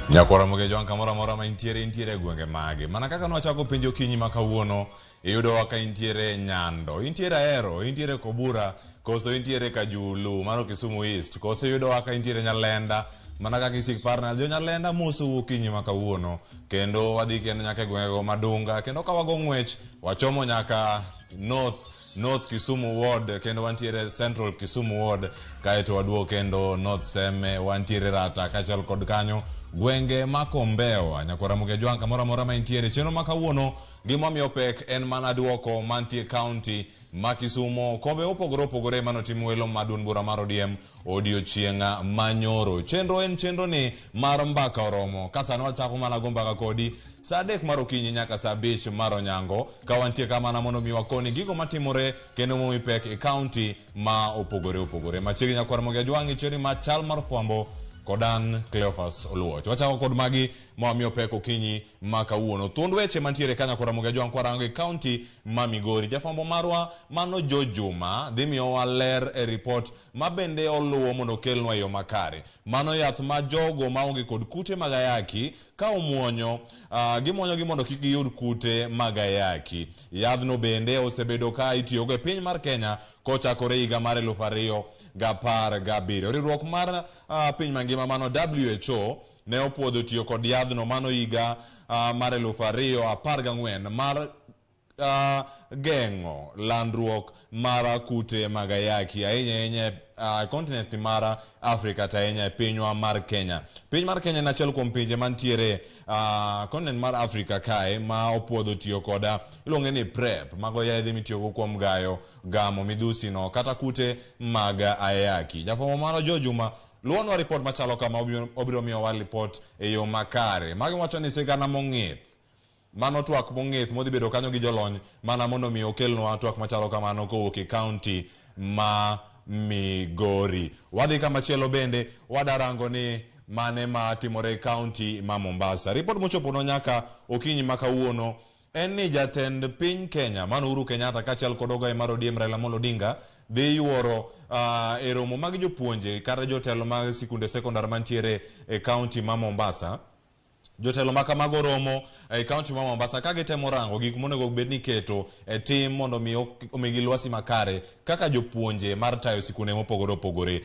Nyakwara Mogejo an kamoro amora ma intiere intiere e gwenge mage. Mana kaka nwachako penjo okinyi ma kawuono, iyudowa ka intiere Nyando, intiere Ahero, intiere Kobura, koso intiere Kajulu, mano Kisumu East, koso iyudowa ka intiere Nyalenda, mana kaka isik parna jo Nyalenda mosou okinyi ma kawuono, kendo wadhi kendo nyaka e gwengego Madunga, kendo ka wago ng'wech, wachomo nyaka North Kisumu Ward kendo wantiere Central Kisumu Ward kaeto waduogo kendo North Seme wantiere Rata kaachiel kod kanyo gwenge ma Kombewa nyakwara Ramogi Ajwang' kamoro amora ma intiere chenro ma kawuono gima wamiyo pek en mana duoko mantie county ma Kisumo kombe mopogore opogore manotim welo ma duond bura mar ODM odiochieng' manyoro. Chenro en chenro ni mar mbaka oromo ka sani wachako mana go mbaka kodi saa 3 mar okinyi nyaka saa 5 mar onyango ka wantie ka mana mondo mi wakoni gigo matimore kendo momi pek e county ma opogore opogore. Machiegni nyakwar Ramogi Ajwang' e chenro ma chal mar fwambo kod an Cleophas Oluoch. Wachako kod magi ma wamiyo pek okinyi ma kawuono. Thuond weche mantiere ka nyakwar Ramogi Ajwang' kwarango e county ma Migori. Jafwambo marwa mano Joe Juma dhi miyowa ler e report ma bende oluwo mondo okelnwa e yo makare. Mano yath ma jogo maonge kod kute mag ayaki ka omuonyo, gimuonyogi mondo kik giyud kute mag ayaki. Yadhno bende osebedo ka itiyogo e piny mar Kenya kochakore higa mar 2017. Riwruok mar piny mangima mano WHO ne opuodho tiyo kod yadhno mano higa mar 2014 mar geng'o landruok mar kute mag ayaki ahinya ahinya e continent mar Afrika to ahinya e pinywa mar Kenya. Piny mar Kenya en achiel kuom pinje mantiere continent mar Afrika kae ma opuodho tiyo koda iluonge ni PrEP, mago yedhe mitiyogo kuom gayo gamo midhusi no kata kute mag ayaki. Jafwambo marwa Joe Juma luwonwa report machalo kama obiro miyowa report e yo makare. Magi wacho ni sigana mong'ith. Mano twak mong'ith modhi bedo kanyo gi jolony mana mondo mi okelnwa twak machalo kamano kowuok e county ma Migori. Wadhi kamachielo bende wadarango ni mane ma timore e county ma Mombasa. Report mochoponwa nyaka okinyi ma kawuono en ni jatend piny Kenya mano Uhuru Kenyatta kaachiel kod ogaye mar ODM Raila Amolo Odinga dhi yuoro e romo mag jopuonje kata jotelo mag sikunde sekondar mantiere e county ma Mombasa. Jotelo ma kamago romo e county ma Mombasa ka gitemo rango gik monego bed ni iketo e tim mondo mi omigi lwasi makare kaka jopuonje mar tayo sikunde mopogore opogore.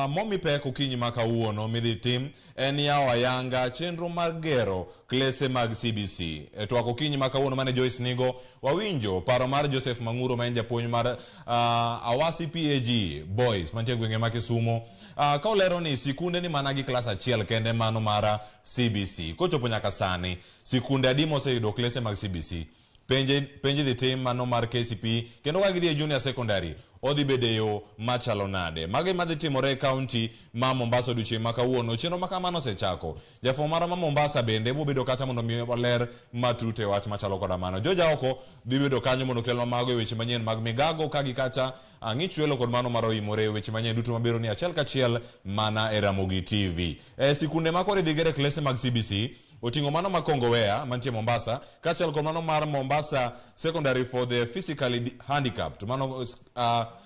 Momi pek okinyi ma kawuono midhi tim en yawo ayanga chenro mar gero klese mag CBC. E twak okinyi ma kawuono mane Joyce nigo, wawinjo paro mar Joseph Mang'uro ma en japuonj mar Awasi PAG Boys mantie e gwenge ma Kisumo ka olero ni sikunde ni mana gi klas achiel kende mano mar CBC. Kochopo nyaka sani, sikunde adi moseyudo klese mag CBC? Penje penj idhi tim mano mar KCPE kendo ka gidhi e junior secondary odhi bedo e yo machalo nade? Mago ema dhi timore e county ma Mombasa odiochieng' ma kawuono. Chenro ma kamano osechako. Jafwambo marwa ma Mombasa bende biro bedo kacha mondo mi oler matut e wach machalo koda mano. George Aoko dhi bedo kanyo mondo okelnwa mago e weche manyien mag migago ka gi kacha Ang'ich welo kod mano mar oimore e weche manyien duto mabiro ni achiel kachiel mana e Ramogi TV. E sikunde ma koro idhi gere klese mag CBC oting'o mano ma Kongowea mantie Mombasa kaachiel kod mano mar Mombasa Secondary for the Physically Handicapped. Mano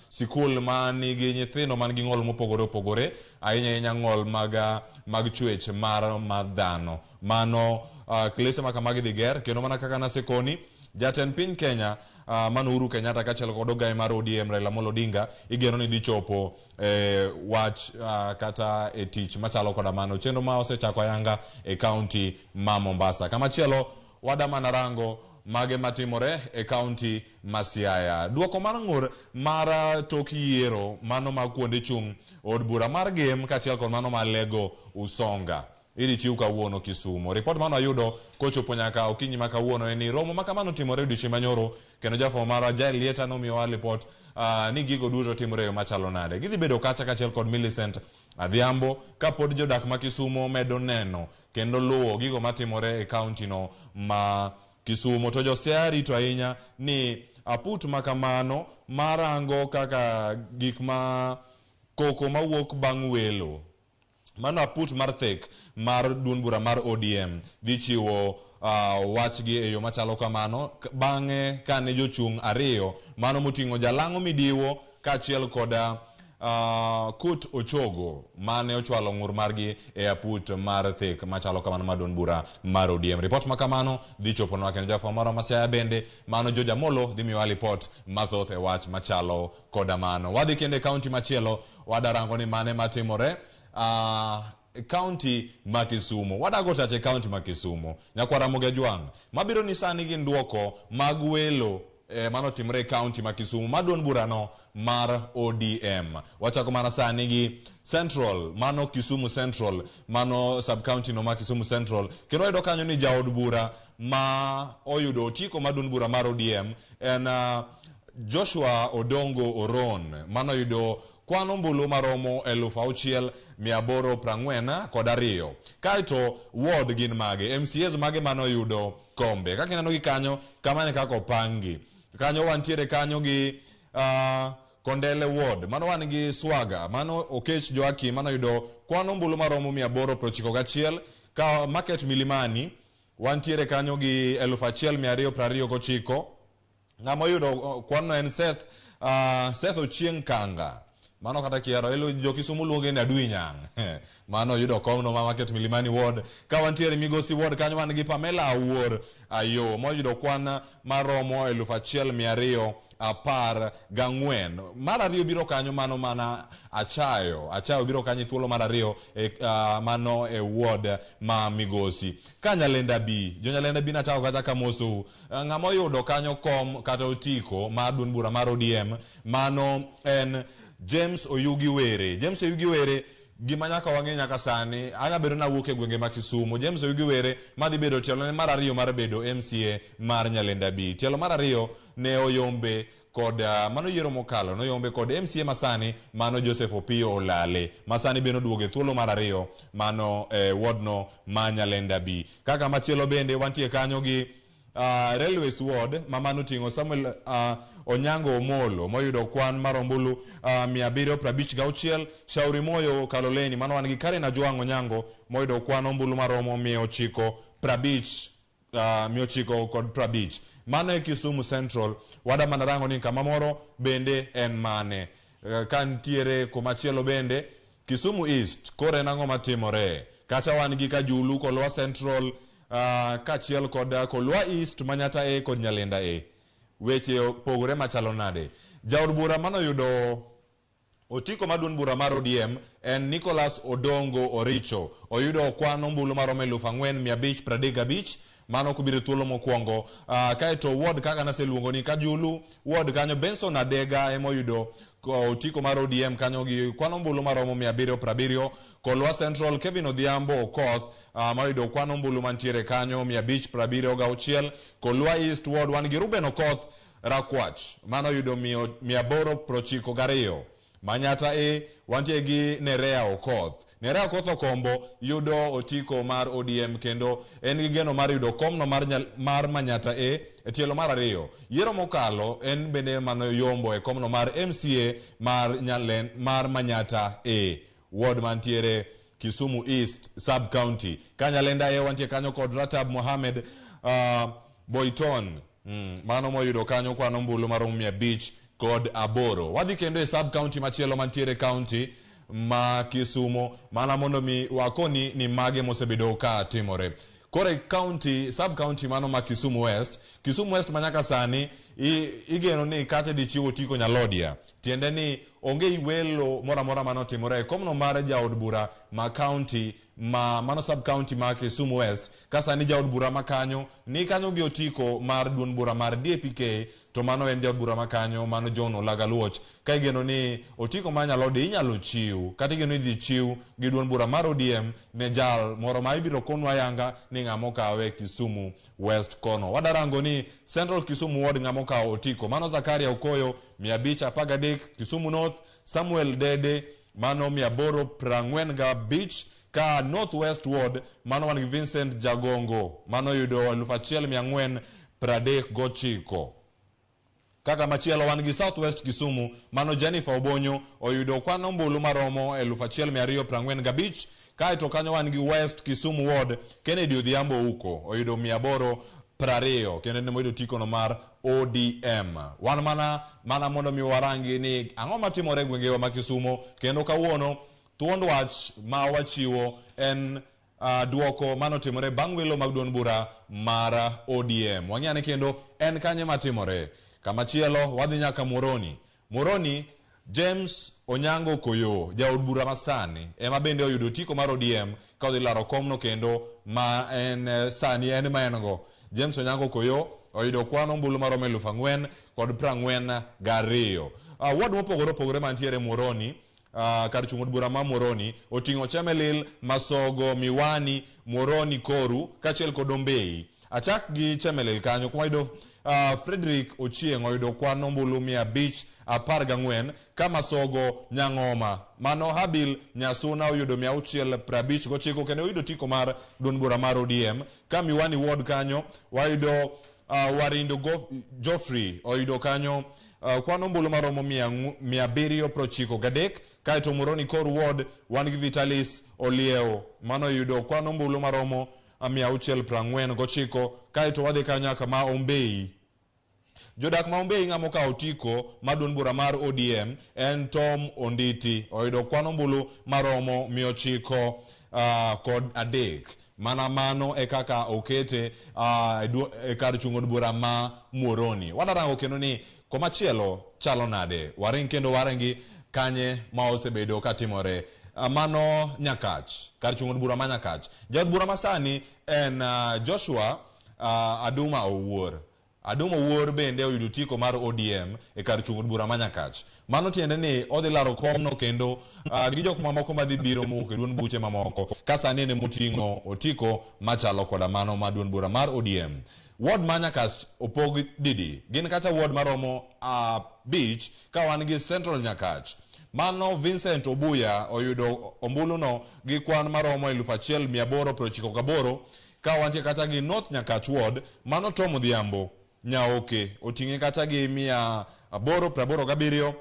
sikul ma nigi nyithindo man gi ng'ol mopogore opogore ahinya ahinya ng'ol mag chwech mar dhano. Mano klese ma kamagi idhi ger kendo mana kaka nasekoni jatend piny Kenya mano Uhuru Kenyatta kaachiel kod ogaye mar ODM Raila Amolo Odinga igeno ni dhi chopo e wach kata e tich machalo koda mano. Chenro ma osechako ayanga e county ma Mombasa. Kamachielo wadamana rango mage matimore e county ma Siaya. Duoko mar ng'ur mar tok yiero mano mag kuonde chung' od bura mar Gem kaachiel kod mano mar Lego Usonga idhi chiw kawuono Kisumo. Ripot mano ayudo kochopo nyaka okinyi ma kawuono en ni romo ma kamano timore odiochieng' manyoro kendo jafwambo marwa Jael Lieta nomiyowa ripot ni gigo duto timore e yo machalo nade. Gidhi bedo kacha kaachiel kod Millicent Adhiambo kapod jodak ma Kisumo medo neno kendo luwo gigo matimore e county no ma Kisumo. To jo Siaya rito ahinya ni aput ma kamano marango kaka gik ma koko mawuok bang' welo. Mano aput mar thek mar duond bura mar ODM dhi chiwo wachgi e yo machalo kamano bang'e kane jochung' ariyo mano moting'o Jalang'o Midiwo kaachiel kod Kut Ochogo mane ochwalo ng'ur margi e aput mar thek machalo kamano mar duond bura mar ODM. Ripot ma kamano dhi choponwa kendo jafwambo marwa ma Siaya bende mano George Amolo dhi miyowa lipot mathoth e wach machalo koda mano. Wadhi kendo e kaunti machielo wadarango ni mane matimore kaunti ma Kisumu. Wadago tach e kaunti ma Kisumu. Nyakwar Ramogi Ajwang' mabiro ni sani gin duoko mag welo manotimore e kaunti ma Kisumu ma duond burano mar ODM. Wachako mana sani gi Central, mano Kisumu Central, mano sub county no ma Kisumu Central. Kendo wayudo kanyo ni jaod bura ma oyudo otiko mar duond bura mar ODM en Joshua Odongo Oron, mano oyudo kwan ombulu maromo 6,842. Kaeto ward gin mage, MCAs mage manoyudo kombe. Kaka ineno gi kanyo, kamano e kaka opanggi. Kanyo wantiere kanyo gi Kondele ward, mano wan gi Swaga, mano Okech Joakim manoyudo kwan ombulu maromo 891. Ka Market Milimani, wantiere kanyo gi 1,229. Ng'ama oyudo kwanno en Seth Ochieng' Kanga. Mano kata kiero, elo jo Kisumu luonge ni Adui Nyang'. Mano oyudo komno ma Market Milimani ward. Ka wantiere Migosi ward kanyo wan gi Pamela Awuor Ayo moyudo kwan maromo 1,214. Mar ariyo biro kanyo mano mana Achayo. Achayo biro kanyo e thuolo mar ariyo mano e ward ma Migosi. Ka Nyalenda B, jo Nyalenda B nachako kacha kamosou. Ng'ama oyudo kanyo kom kata otiko mar duond bura mar ODM mano en James Oyugi Were. James Oyugi Were gima nyaka wang'e nyaka sani, anya bedo nawuok e gwenge ma Kisumu. James Oyugi Were madhi bedo tielo ne mar ariyo mar bedo MCA mar Nyalenda B. Tielo mar ariyo ne oyombe kod mano yiero mokalo noyombe kod MCA masani mano Joseph Opiyo Olale masani bende oduogo e thuolo mar ariyo mano ward no ma Nyalenda B. Kaka machielo bende wantie kanyo gi Railways ward ma mano oting'o Samuel Onyango Omolo moyudo kwan mar ombulu 756, Shauri Moyo Kaloleni mano wan gi Karen Ajwang' Onyango moyudo kwan ombulu maromo 950 950. Mano e Kisumu Central. Wada mana rango ni kama moro bende en mane. Ka nitiere kumachielo bende Kisumu East, koro en ang'o matimore? Kacha wan gi Kajulu, Kolwa Central, kaachiel kod Kolwa East, Manyata A kod Nyalenda A. Weche opogore machalo nade? Jaod bura manoyudo otiko mar duond bura mar ODM en Nicholas Odongo Oricho. Oyudo kwan ombulu maromo 4,535, mano kobiro thuolo mokwongo. Kaeto ward kaka naseluongo ni Kajulu ward kanyo Benson Adega ema oyudo otiko mar ODM kanyo gi kwan ombulu maromo 770. Kolwa Central Kevin Odhiambo Okoth mayudo kwan ombulu mantiere kanyo 576. Kolwa East ward wan gi Ruben Okoth Rakwach mano oyudo 892. Manyata A wantie gi Nerea Okoth. Nerea Okoth Okombo yudo otiko mar ODM kendo en gi geno mar yudo komno mar Manyata A e tielo mar ariyo. Yiero mokalo en bende mano yombo e komno mar MCA mar Manyata A ward mantiere Kisumu East sub county. Ka Nyalenda A wantie kanyo kod Ratab Mohamed Boyton. Mano moyudo kanyo kwan ombulu maromo 508. Wadhi kendo e sub county machielo mantiere county ma Kisumu mana mondo mi wakoni ni mage mosebedo ka timore. Koro e county, sub county mano ma Kisumu West, Kisumu West manyaka sani igeno ni kacha dhi chiwo otiko Nyalodia. Tiende ni onge welo moro amora manotimore e komno mar jaod bura ma county ma mano sub county ma Kisumu West. Ka sani jaod bura ma kanyo ni kanyo gi otiko mar duond bura mar DAPK, to mano en jaod bura ma kanyo mano John Olaga Luoch. Ka igeno ni otiko mar Nyalodi inyalo chiw kata igeno ni idhi chiw gi duond bura mar ODM ne jal moro ma ibiro konwa ayanga ni ng'ama okawe Kisumu West kono. Wadarango ni Central Kisumu Ward ng'ama okawo otiko mano Zakaria Okoyo 513, Kisumu North Samuel Dede mano 845, ka North West Ward mano wan gi Vincent Jagongo mano yudo 1,439. Kaka machielo wan gi South West Kisumu mano Jennifer Obonyo oyudo kwan ombulu maromo 1,245. Kaeto kanyo wan gi West Kisumu Ward Kennedy Odhiambo Uko oyudo 820 kendo en moyudo otiko no mar ODM. Wan mana mana mondo mi warangi ni ang'o matimore e gwengewa ma Kisumo kendo kawuono thuond wach ma wachiwo en duoko manotimore bang' welo mag duond bura mar ODM. Wang'e ane kendo en kanye matimore. Kamachielo wadhi nyaka Muhoroni. Muhoroni James Onyango Koyo, jaod bura masani, ema bende oyudo otiko mar ODM ka odhi laro komno kendo ma en sani en ma en go. James Onyango Koyo oyudo kwan ombulu maromo 4,042. Ward mopogore opogore mantiere Muhoroni, kar chung' od bura ma Muhoroni oting'o Chemelil, Masogo, Miwani, Muhoroni, Koru kaachiel kod Ombei. Achak gi Chemelil kanyo kuma yudo Frederick Ochieng' oyudo kwan ombulu 514 ka Masogo Nyang'oma mano Habil Nyasuna oyudo 659 kendo oyudo otiko mar duond bura mar ODM. Ka Miwani ward kanyo wayudo Warindo Geoffrey oyudo kanyo kwan ombulu maromo 793. Kaeto Muhoroni Koru ward wan gi Vitalis Oliewo mano oyudo kwan ombulu maromo 649. Kaeto wadhi kanyo nyaka ma Ombei. Jodak ma Ombei ng'ama okawo otiko mar duond bura mar ODM en Tom Onditi oyudo kwan ombulu maromo 903. Mana mano e kaka okete e kar chung' od bura ma Muhoroni. Wadarango kendo ni komachielo chalo nade. Waring kendo warangi kanye ma osebedo katimore. Mano Nyakach, kar chung' od bura ma Nyakach. Jaod bura masani en Joshua Aduma Owuor. Aduma Owuor bende oyudo otiko mar ODM e kar chung' od bura ma Nyakach. Mano tiende ni odhi laro komno kendo gi jok mamoko madhi biro mowuok e duond buche mamoko ka sani en emoting'o otiko machalo koda mano ma duond bura mar ODM. Ward ma Nyakach opog didi? Gin kacha ward maromo 5 ka wan gi Central Nyakach. Mano Vincent Obuya oyudo ombuluno gi kwan maromo 1898. Ka wantie kacha gi North Nyakach ward, mano Tom Odhiambo Nyaoke oting'e kacha gi 887.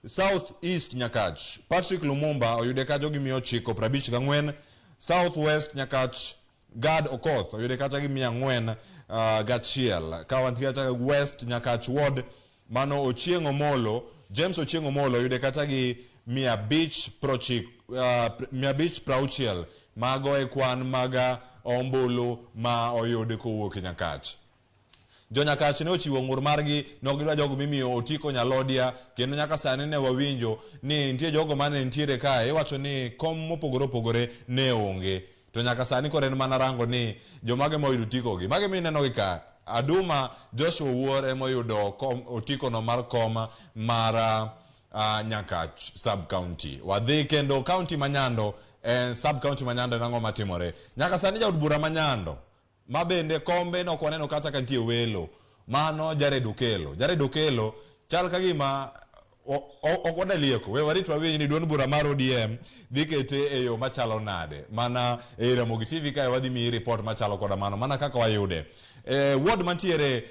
South East Nyakach, Patrick Lumumba oyude kacho gi 954. South West Nyakach, Gad Okoth oyude kacha gi 401. Ka wantie kacha gi West Nyakach ward, mano Ochieng' Omolo, James Ochieng' Omolo oyude kacha gi 560. Mago e kwan mag ombulu ma oyud kowuok e Nyakach. Jo Nyakach ne ochiwo ng'ur margi, ne ok gidwa jogo mimiyo otiko nyalodia, kendo nyaka sani ne wawinjo ni nitie jogo mane nitiere kae, iwacho ni kom mopogore opogore ne onge. To nyaka sani koro en mana rango ni jomage moyudo otiko gi. Mage mineno gi ka, Aduma Joshua Owuor emoyudo otiko no mar kom mar Nyakach sub county. Wadhi kendo county ma Nyando, en sub county ma Nyando en ang'o matimore? Nyaka sani jaod bura ma Nyando, ma bende kombe ne ok waneno kata ka nitie welo, mano Jared Okello. Jared Okello chal ka gima ok wadwa lieko, we warit wawinj ni duond bura mar ODM dhi kete e yo machalo nade. Mana e Ramogi TV kae wadhi miyi report machalo koda mano, mana kaka wayude. Ward mantiere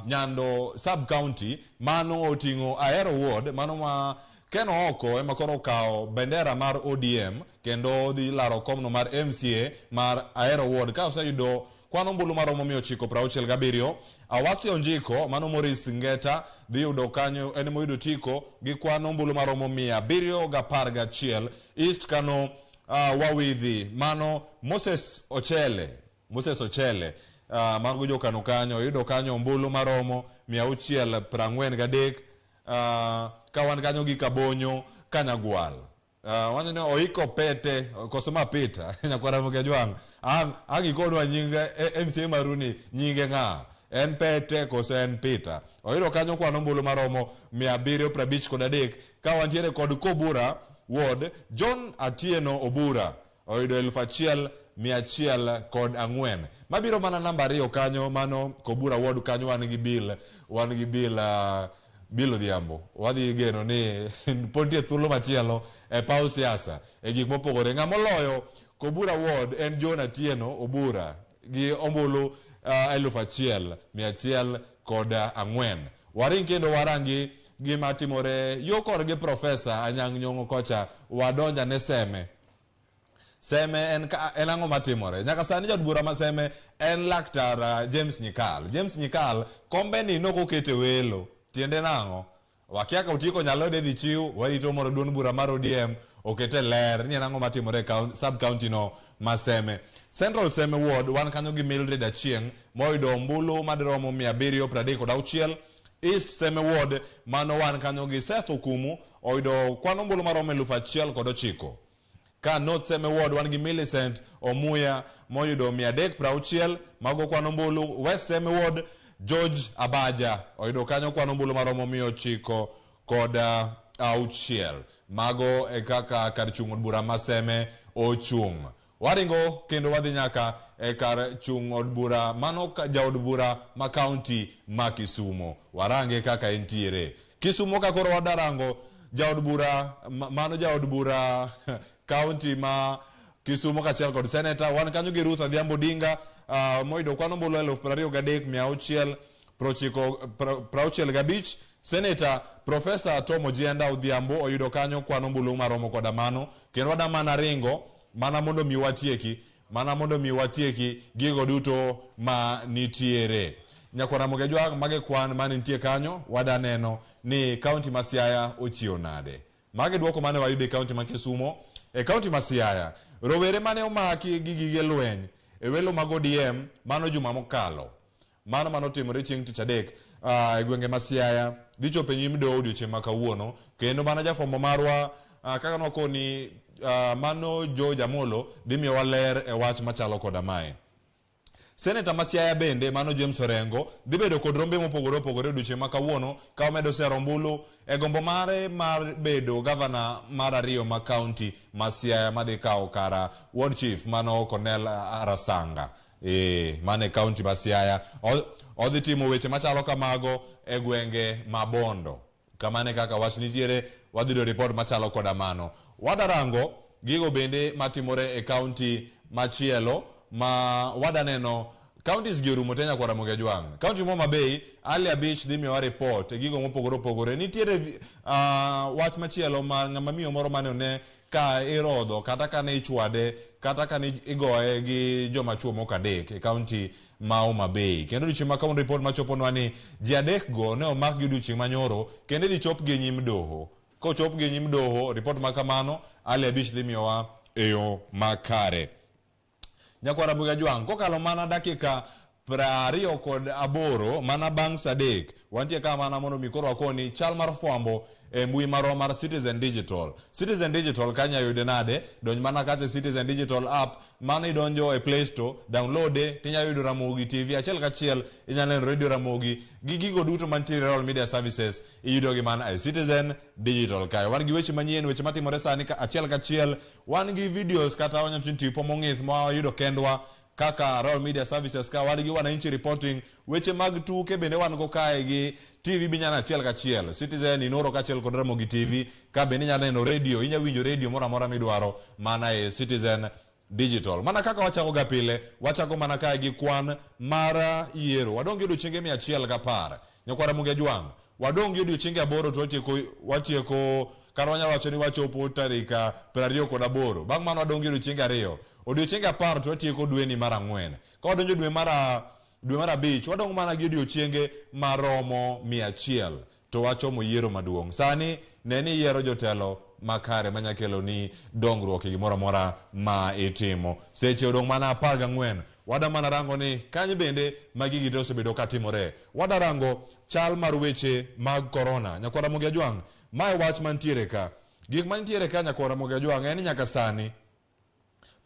Nyando sub county, mano oting'o Ahero ward, mano ma Ken Ooko ema koro okawo bendera mar ODM kendo dhi laro komno mar MCA mar Ahero ward ka oseyudo kwan ombulu maromo 967. Awasi Onjiko, mano Maurice Ngeta, dhi yudo kanyo, en emoyudo otiko gi kwan ombulu maromo 711. East Kano Wawidhi, mano Moses Ochele, Moses Ochele, mago jokano kanyo, oyudo kanyo ombulu maromo 643. Ka wan kanyo gi Kabonyo Kanyagwal. Wanyo ni oiko pete koso ma Peter nyakwara Ramogi Ajwang'. Ang' ikonwa nying MCA maruni nyinge ng'a? En Pete koso en Peter? Oyudo kanyo kwan ombulu maromo 753. Ka wantiere kod Kobura ward, John Atieno Obura oyudo 1104. Mabiro mana namba 2 kanyo, mano Kobura ward kanyo wan gi Bill, wan gi Bill, Bill Odhiambo. Wadhi geno ni pod nitie thuolo machielo e paw siasa e gik mopogore. Ng'ama oloyo Kobura ward en John Atieno Obura gi ombulu 1104. Waring kendo warangi gima timore yo korgi Profesa Anyang' Nyong'o kocha, wadonja ne seme. Seme en, ka, en ang'o matimore? Nyaka sani jaod bura ma Seme en laktar James Nyikal. James Nyikal kombe ni nokokete welo. Tiende nang'o? Wakia ka Otieko Nyalode dhi chiw, warito mondo duond bura mar ODM okete ler ni en ang'o matimore e sub county no ma Seme. Central Seme Ward wan kanyo gi Mildred Achieng' moyudo ombulu madiromo 736. East Seme Ward mano wan kanyo gi Seth Okumu oyudo kwan ombulu maromo 1009. Ka North Seme Ward wan gi Millicent Omuya moyudo 360, mago kwan ombulu. West Seme Ward George Abaja oyudo kanyo kwan ombulu maromo 906. Mago e kaka kar chung' od bura ma Seme ochung'. Waringo kendo wadhi nyaka e kar chung' od bura mano jaod bura ma kaunti ma Kisumo. Warange kaka entiere. Kisumo ka koro wadarango jaod bura mano jaod bura kaunti ma Kisumo kaachiel kod seneta. Wan kanyo gi Ruth Adhiambo Odinga moyudo kwan ombulu 23,695. Seneta Profesa Tom Ojienda Odhiambo oyudo kanyo kwan ombulu maromo koda mano. Kendo wada mana ringo mana mondo mi watieki, mana mondo mi watieki gigo duto ma nitiere. Nyakwar Ramogi Ajwang', mage kwan mane nitie kanyo, wada neno ni kaunti ma Siaya ochiew nade. Mage duoko mane wayudo e kaunti ma Kisumo. E kaunti ma Siaya, rowere mane omaki gi gige lweny e welo mag ODM mano juma mokalo. Mano mano otimore chieng' tich adek e gwenge ma Siaya dhi chopo e nyim doho odiochieng' ma kawuono. Kendo mana jafwambo marwa kaka nwakoni mano Joe Jamolo dhi miyowa ler e wach machalo koda mae. Seneta ma Siaya bende mano James Orengo dhi bedo kod rombe mopogore opogore odiochieng' ma kawuono ka omedo sero ombulu e gombo mare mar bedo gavana mar ariyo ma kaunti ma Siaya madhi kawo kara ward chief mano Cornel Rasanga. Mano e kaunti ma Siaya. Odhi timo weche machalo kamago e gwenge ma Bondo. Kamano e kaka wach nitiere, wadhi yudo ripot machalo koda mano. Wadarango gigo bende matimore e kaunti machielo ma wadaneno counties gi orumo te nyakwar Ramogi Ajwang'. Kaunti ma Homa Bay, Ali Abich dhi miyowa report e gigo mopogore opogore. Nitiere wach machielo ma ng'ama miyo moro mane one ka irodho kata ka ne ichwade kata ka ne igoye gi joma chuo moko adek e kaunti ma Homa Bay. Kendo odiochieng' ma kawuono report machoponwa ni ji adek go ne omak gi odiochieng' manyoro kendo idhi chopgi e nyim doho. Kochopgi e nyim doho, report ma kamano Ali Abich dhi miyowa e yo makare. Nyakwar Ramogi Ajwang', kokalo mana dakika 28 mana bang' saa adek, wantie ka mana mondo mi koro wakoni chal mar fwambo e mbui marwa mar Citizen Digital. Citizen Digital ka inya yude nade? Donj mana kacha e Citizen Digital app, mano idonjo e Play Store, download e, tinya yudo Ramogi TV achiel kachiel, inya neno Radio Ramogi gi gigo duto mantiere Royal Media Services, iyudo gi mana e Citizen Digital kae. Wan gi weche manyien, weche matimore sani ka achiel kachiel, wan gi videos kata wanyalo tipo mong'ith ma wayudo kendwa kaka Royal Media Services ka wan gi Wananchi reporting, weche mag tuke bende wan go kae gi TV binyalo achiel kachiel, Citizen, Inoro kaachiel kod Ramogi TV, ka bende inyalo neno radio, inya winjo radio moro amora midwaro mana e Citizen Digital. Mana kaka wachako ga pile, wachako mana kae gi kwan mar yiero. Wadong' gi odiochienge 110. Nyakwar Ramogi Ajwang', wadong' gi odiochienge 8 to watieko kata wanyalo wacho ni wachopo tarik 28. Bang' mano wadong' gi odiochienge 2. Odiochienge 10 to watieko dweni mar 4. Ka wadonjo dwe mar 5, wadong' mana gi odiochienge maromo 100 to wachomo yiero maduong'. Sani ne ni yiero jotelo makare manya kelo ni dongruok e gimoro amora ma itimo. Seche odong' mana 14. Wada mana rango ni kanyo bende magi gite osebedo katimore. Wada rango chal mar weche mag korona. Nyakwar Ramogi Ajwang', mae wach mantiere ka. Gik mantiere ka Nyakwar Ramogi Ajwang' en ni nyaka sani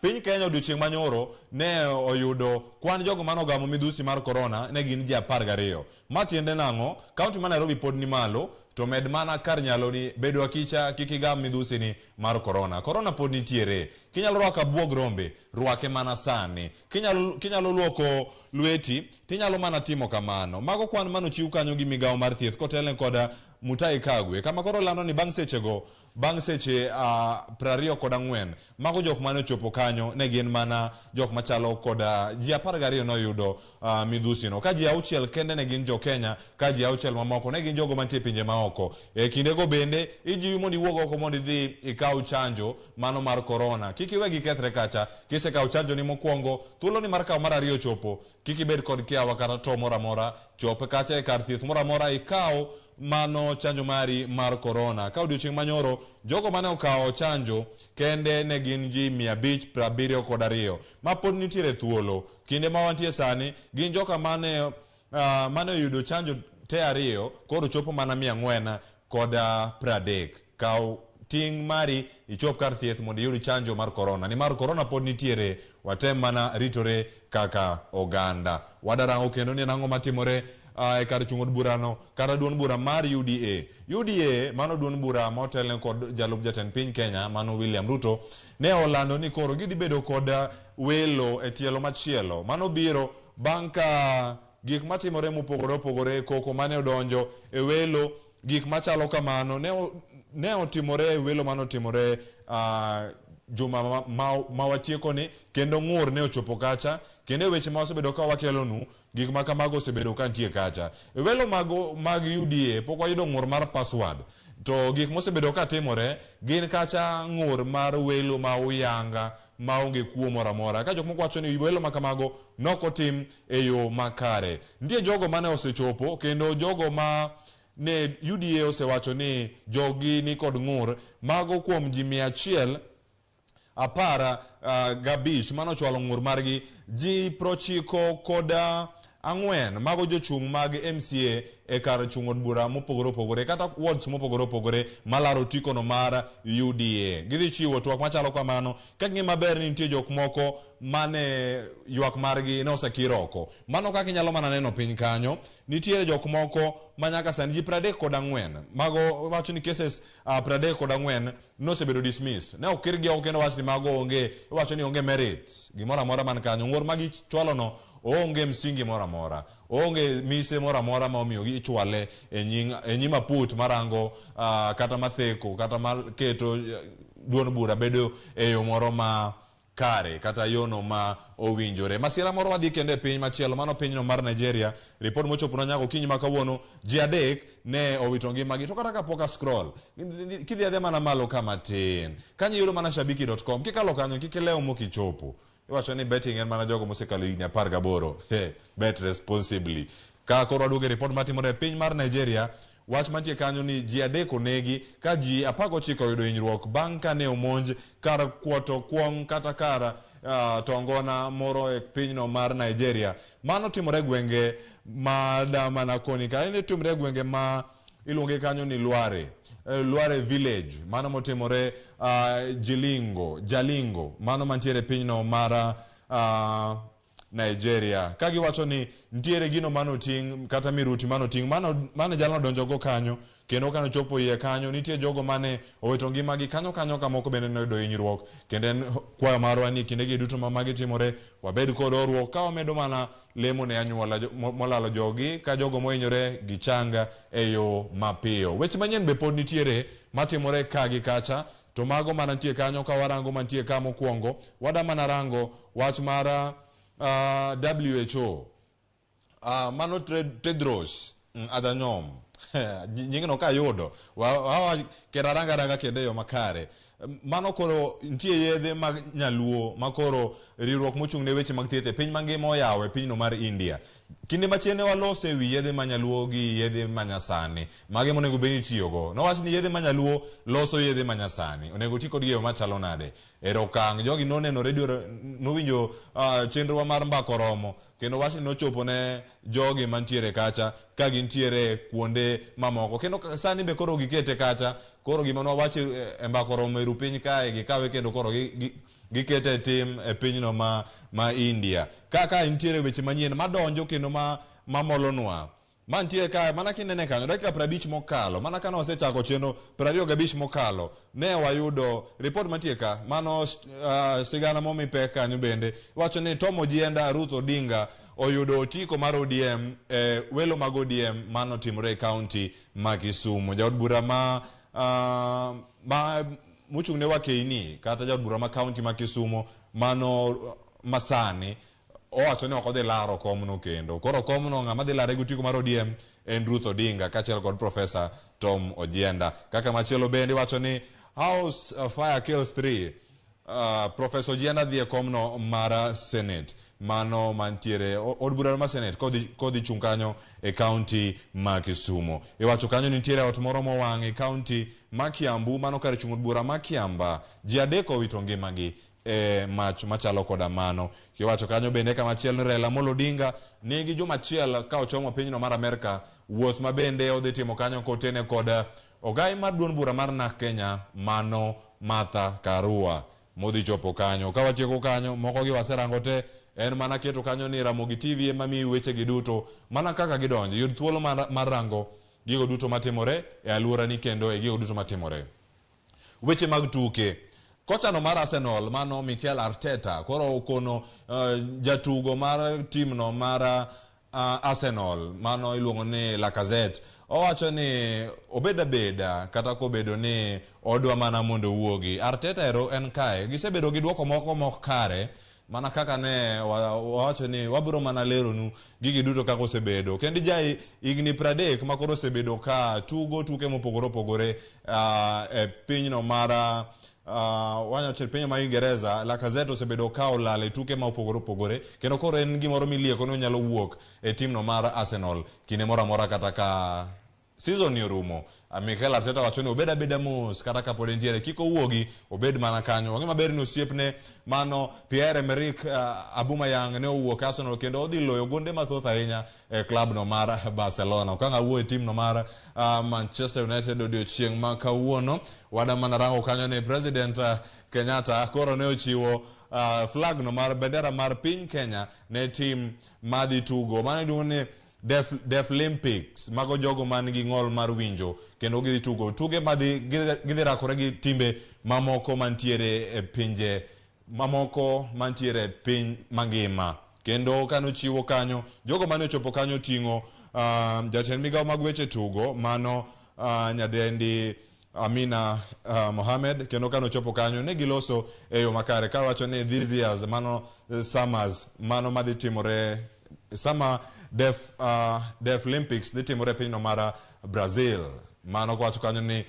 piny Kenya odiochieng' manyoro ne oyudo kwan jogo mane ogamo midhusi mar korona ne gin ji 12. Ma tiende nang'o? Kaunti ma Nairobi pod ni malo, to med mana kar nyaloni bedo akicha kik igam midhusi ni mar korona. Korona pod nitiere. Kinyalo rwako abuog rombe, rwake mana sani. Kinyalo luoko lweti, tinyalo mana timo kamano. Mago kwan manochiw kanyo gi migawo mar thieth kotelne koda Mutahi Kagwe. Kama koro lando ni bang' sechego Bang' seche 24, mago jok mane ochopo kanyo ne gin mana jok machalo koda ji 12 noyudo midhusi no. Ka ji 6 kende ne gin jo Kenya, ka ji 6 mamoko ne gin jogo mantie e pinje maoko. E kindego bende ijiwi mondo iwuog oko mondo idhi ikaw chanjo mano mar korona. Kik iwe gikethre kacha. Kisekawo chanjo ni mokwongo, thuoloni mar kawo mar ariyo ochopo, kik ibed kod kiawa kata to moro amora. Chop kacha e kar thieth moro amora ikaw mano chanjo mari mar korona. Ka odiochieng' manyoro, jogo mane okawo chanjo kende ne gin ji 572 ma pod nitiere thuolo. Kinde ma wantie sani, gin joka mane oyudo chanjo te ariyo, koro chopo mana 430. Kaw ting' mari ichop kar thieth mondo iyud chanjo mar korona. Nimar korona pod nitiere, watem mana ritore kaka oganda. Wadarango kendo ni en ang'o matimore e kar chung' od burano kata duond bura mar UDA. UDA, mano duond bura motelne kod jalup jatend piny Kenya, mano William Ruto, ne olando ni koro gidhi bedo kod welo e tielo machielo. Mano biro bang' ka gik matimore mopogore opogore, koko mane odonjo e welo, gik machalo kamano ne otimore e welo mane otimore juma ma watieko ni, kendo ng'ur ne ochopo kacha, kendo e weche ma wasebedo ka wakelonu, gik ma kamago osebedo ka nitie kacha. E welo mag UDA pok wayudo ng'ur mar password, to gik mosebedo ka timore gin kacha ng'ur mar welo ma uyanga maonge kuo moro amora. Ka jok moko wacho ni welo ma kamago nok otim e yo makare. Nitie jogo mane osechopo kendo jogo ma ne UDA osewacho ni jogi ni kod ng'ur, mago kuom ji 115 mano ochwalo ng'ur margi, ji 94 mago jochung' mag MCA e kar chung' od bura mopogore opogore kata wards mopogore opogore malaro otikono mar UDA. Gidhi chiwo twak machalo kamano ka ging'e maber ni nitie jok moko mane ywak margi ne osekir oko. Mano kaka inyalo mana neno piny kanyo, nitiere jok moko ma nyaka sani ji 34 mago wacho ni cases 34 nosebedo dismissed. Ne okirgi oko kendo wach ni mago onge, iwacho ni onge merit gimoro amora man kanyo. Ng'ur ma gichwalo no onge msingi moro amora, onge mise moro amora ma omiyo ichwale e nyim aput marango kata matheko kata maketo duond bura bedo e yo moro ma kare kata yono ma owinjore. Masira moro wadhi kendo e piny machielo, mano pinyno mar Nigeria. Ripot mochoponwa nyaka okinyi ma kawuono, ji 3 ne owito ngimagi. To kata kapok a scroll, kidhi adhiya mana malo ka matin, kanyo iyudo mana shabiki.com. Kikalo kanyo kik ilew mokichopo. Iwacho ni betting en mana jogo mosekalo higni 18. Hey, bet responsibly. Ka koro waduogo e ripot matimore e piny mar Nigeria, wach mantie kanyo ni ji 3 onegi ka ji 19 oyudo hinyruok bang' ka ne omonj kar kuoto kuong' kata kar tongona moro e pinyno mar Nigeria. Mano timore e gwenge ma damana koni ka, en timore e gwenge ma iluonge kanyo ni Lware, Lware village, mano motimore Jalingo, mano mantiere e pinyno mar Nigeria. Ka giwacho ni nitiere gino manoting' kata miruti manoting' mane jalno donjogo kanyo, kendo kane ochopo iye kanyo nitie jogo mane owito ngimagi kanyo kanyo, ka moko bende noyudo hinyruok. Kendo en kwayo marwa ni kindegi duto ma magi timore wabed kod horuok ka wamedo mana lemo ne anyuola molalo jogi, ka jogo mohinyore gichang e yo mapiyo. Weche manyien be pod nitiere matimore ka gi kacha, to mago mana nitie kanyo ka warango mantie ka mokwongo, wada mana rango wach mar WHO. Mano Tedros Adhanom. Nyingno kayudo, kendo aranga aranga kendo e yo makare. Mano koro nitie yedhe mag nyaluo ma koro riwruok mochung' ne weche mag thieth e piny mangima oyawo e pinyno mar India. Kinde machien ne walose e wi yedhe ma nyaluo gi yedhe ma nyasani. Mage monego bed ni itiyogo. Nowach ni yedhe ma nyaluo loso yedhe ma nyasani. Onego ti kodgi e yo machalo nade? Ero okang' jogi noneno redio, nowinjo chenrowa mar mbaka oromo, kendo wachni nochopo ne jogi mantiere kacha ka gintiere kuonde mamoko. Kendo sani be koro gikete kacha, koro gima nwawacho e mbaka oromo e ru piny kae, gikawe kendo koro gikete e tim e pinyno ma India. Ka nitiere weche manyien madonjo kendo mamolonwa. Mantie kae, mana kinene kanyo, dakika 50 mokalo, mana kane wasechako chenro 25 mokalo, ne wayudo ripot mantie ka, mano sigana momi pek kanyo bende, wacho ni Tom Ojienda, Ruth Odinga oyudo otiko mar ODM, welo mag ODM mano timore e kaunti ma Kisumu. Jaod bura ma ma mochung' ne Wakeini kata jaod bura ma kaunti ma Kisumo mano masani owacho ni ok odhi laro komno kendo. Koro komno ng'ama dhi lare gi otiko mar ODM en Ruth Odinga kaachiel kod Professor Tom Ojienda. Kaka machielo bende iwacho ni House Fire Kills 3 Professor Ojienda dhi e komno mar Senate mano mantiere od bura mar Senate kodhi chung' kanyo e kaunti ma Kisumo. Iwacho kanyo nitiere ot moro mowang' e kaunti ma Kiambu mano kar chung' od bura ma Kiamba. Ji adek owito ngimagi e mach machalo koda mano. Kiwacho kanyo bende kama chielo ni Raila Amolo Odinga nigi juma achiel ka ochomo pinyno mar Amerka, wuoth ma bende odhi timo kanyo kotene kod ogai mar duond bura mar NARC Kenya mano Martha Karua modhi chopo kanyo. Ka watieko kanyo, moko gi waserango te, en mana keto kanyo ni Ramogi TV ema miyi weche gi duto mana kaka gidonjo. Yud thuolo mar rango gigo duto matimore e aluorani kendo e gigo duto matimore. Weche mag tuke. Kochano mar Arsenal mano Mikel Arteta koro okono jatugo mar timno mar Arsenal mano iluongo ni Lacazette. Owacho ni obed abeda kata kobedo ni odwa mana mondo owuogi. Arteta ero en kae. Gisebedo gi duoko moko mok kare mana kaka ne wawacho ni wabiro mana leronu gigi duto kaka osebedo. Kendo ja higni 30 ma koro osebedo ka tugo tuke mopogore opogore e pinyno mar wanyawacho piny mar Uingereza, Lacazette osebedo ka olal e tuke ma opogore opogore kendo koro en gimoro milieko ni onyalo wuok e timno mar Arsenal kinde moro amora kata ka season ni orumo. Mikel Arteta wacho ni obed abeda mos kata kapod entiere kik owuogi obed mana kanyo. Wang'e maber ni osiepne mano Pierre-Emerick Aubameyang ne owuok Arsenal kendo odhi loyo gonde mathoth ahinya e klab no mar Barcelona. Okang' awuo e tim no mar Manchester United odiochieng' ma kawuono. Wada mana rango kanyo ni President Kenyatta koro ne ochiwo flag no mar bendera mar piny Kenya ne tim madhi tugo. Mano iluongo ni Deaflympics, mago jogo man gi ng'ol mar winjo kendo gidhi tugo tuge madhi gidhi rakore gi timbe mamoko mantiere e pinje mamoko mantiere e piny mangima. Kendo kanochiwo kanyo, jogo mane ochopo kanyo oting'o jatend migawo mag weche tugo mano nyadendi Amina Mohamed, kendo kanochopo kanyo ne giloso e yo makare kawacho ni this year's mano summers mano madhi timore Summer Deaflympics dhi timore e pinyno mar Brazil. Mano kowacho kanyo ni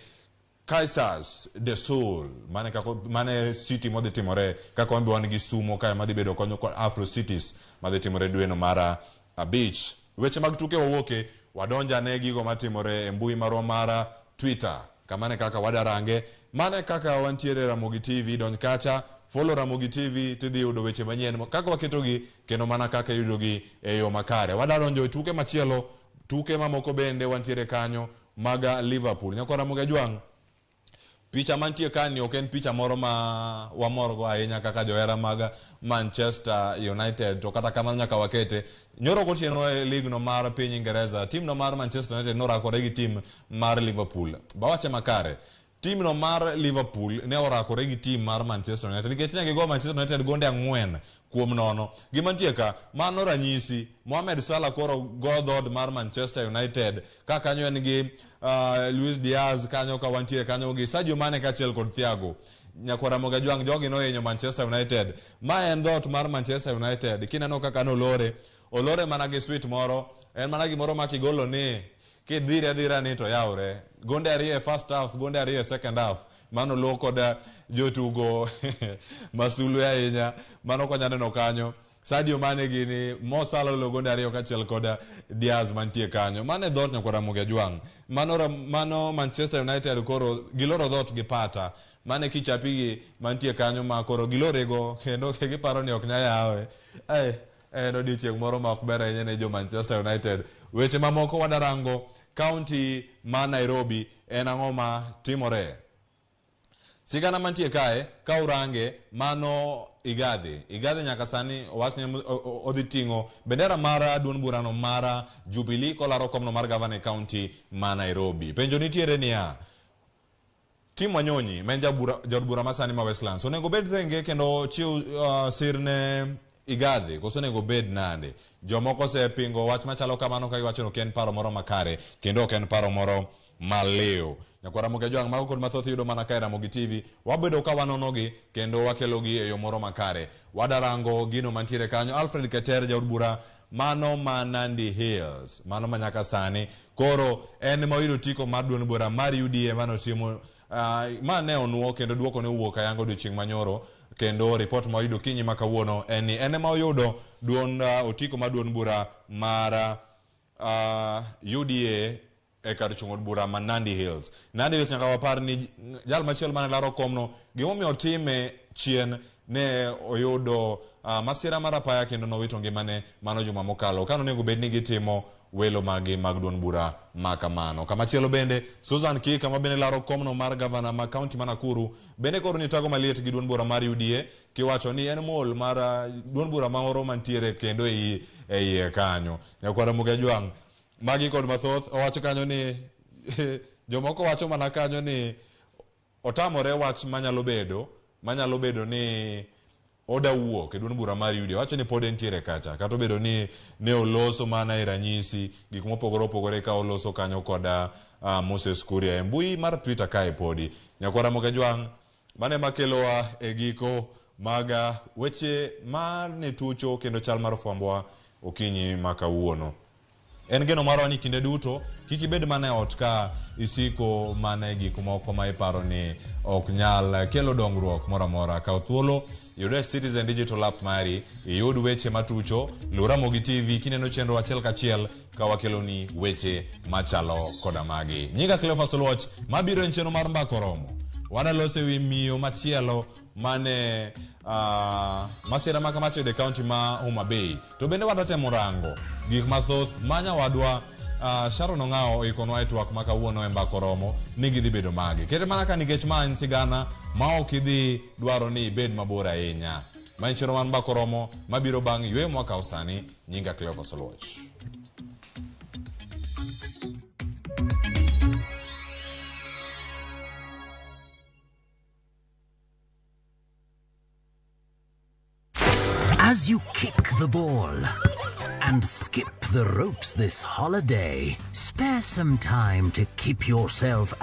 Kaisers de Sul, mane kako mane city modhi timore kaka wan be wan gi Sumo kae madhi bedo konyo kod Afro Cities madhi timore dweno mar 5. Weche mag tuke wawuoke wadonja ne gigo matimore e mbui marwa mar Twitter. Kamane kaka wadarange, mane kaka wantiere Ramogi TV, donj kacha, follow Ramogi TV tidhi yudo weche manyien kaka waketogi kendo mana kaka iyudogi e yo makare. Wadadonjo e tuke machielo, tuke mamoko bende wantiere kanyo mag Liverpool. Nyakwa Ramogi Ajwang', picha mantie kani ok en picha moro ma wamorgo ahinya kaka johera mag Manchester United, to kata kamano nyaka wakete. Nyoro gotieno e lig no mar piny Ingereza, tim no mar Manchester United norakore gi tim mar Liverpool. Bawache makare, tim no mar Liverpool ne orakore gi tim mar Manchester United nikech ne gigo Manchester United gonde 4-0. Gima nitie ka, mano ranyisi, Mohamed Salah koro go dhood mar Manchester United ka kanyo en gi Luis Diaz kanyo ka wantie kanyo gi Sadio Mane kaachiel kod Thiago. Nyakwar Ramogi Ajwang' jogi nohinyo Manchester United. Ma en dhoot mar Manchester United. Kineno kaka nolore, olore mana gi sweet moro, en mana gimoro ma kigolo ni kidhire adhira ni to yawre. Gonde 2 e first half, gonde 2 e second half. Mano lo kod jotugo masulwe ahinya. Mano konya neno kanyo. Sadio Mane gini, Mo Salah olo gonde 2 kaachiel kod Diaz mantie kanyo. Mano e dhoot Nyakwar Ramogi Ajwang'. Mano Manchester United koro giloro dhoot gi pata. Mane kichapigi mantie kanyo ma koro gilorego kendo giparo ni ok nyal yawe. En odiochieng' moro ma ok ber ahinya ne jo Manchester United. Weche mamoko wadarango kaunti ma Nairobi en ang'o ma timore? Sigana mantie kae, ka urange, mano Igathe. Igathe nyaka sani owach ni odhi ting'o bendera mar duond burano mar Jubilee kolaro komno mar gavana e kaunti ma Nairobi. Penjo nitiere niya, Tim Wanyonyi, ma en jaod bura masani ma Westlands, onego obed thenge kendo chiw sir ne Igathe, koso onego obed nade? Jomoko osepingo wach machalo kamano ka giwacho ni ok en paro moro makare kendo ok en paro moro maliw. Nyakwar Ramogi Ajwang', mago kod mathoth iyudo mana kae Ramogi TV. Wabedo ka wanonogi kendo wakelogi e yo moro makare. Wadarango gino mantiere kanyo. Alfred Keter, jaod bura mano ma Nandi Hills, mano ma nyaka sani koro en ma oyudo otiko mar duond bura mar UDA manotimo ma ne onuo kendo duoko ne owuok ayanga odiochieng' manyoro. Kendo ripot ma oyudo kinyi ma kawuono en ni en ema oyudo duond otiko mar duond bura mar UDA e kar chung' od bura ma Nandi Hills. Nandi Hills nyaka wapar ni jal machielo mane laro komno, gimomiyo otime chien ne oyudo masira mar apaya kendo nowito ngimane mano juma mokalo. Kano onego bed ni gitimo welo magi mag duond bura ma kamano. Kamachielo bende Susan Kika ma bende laro komno mar gavana ma kaunti ma Nakuru bende koro ni tago maliet gi duond bura mar UDA kiwacho ni en mool mar duond bura moro mantiere kendo e iye kanyo. Nyakwar Ramogi Ajwang', magi kod mathoth owacho kanyo ni jomoko wacho mana kanyo ni otamore wach manyalo bedo ni oda wuok e duond bura mar UDA. Wacho ni pod entiere kacha kata obedo ni ne oloso mana e ranyisi gik mopogore opogore ka oloso kanyo koda Moses Kuria e mbui mar Twitter kae podi. Nyakwar Ramogi Ajwang', mane makelowa e giko mag weche mane tucho kendo chal mar fwambowa okinyi ma kawuono. En geno marwa ni kinde duto kik ibed mana e ot ka isiko mana e gik moko ma iparo ni ok nyal kelo dongruok moro amora. Kaw thuolo yud e Citizen Digital App mari, iyud weche matucho, luw Ramogi TV kineno chenro achiel kachiel ka wakeloni weche machalo koda magi. Nyinga Cleophas Oluoch, mabiro en chenro mar Mbaka Oromo. Wadaloso ewi miyo machielo mane masira ma kamacha oyudo e kaunti ma Homa Bay. To bende wadatemo rango gik mathoth ma nyawadwa Sharon Ong'awo oikonwa e twak ma kawuono e Mbaka Oromo ni gidhi bedo magi. Kete mana ka nikech ma en sigana ma ok idhi dwaro ni ibed mabor ahinya. Ma en chenro mar Mbaka Oromo mabiro bang' yweyo mwakawo sani. Nyinga Cleophas Oluoch. As you kick the ball and skip the ropes this holiday, spare some time to keep yourself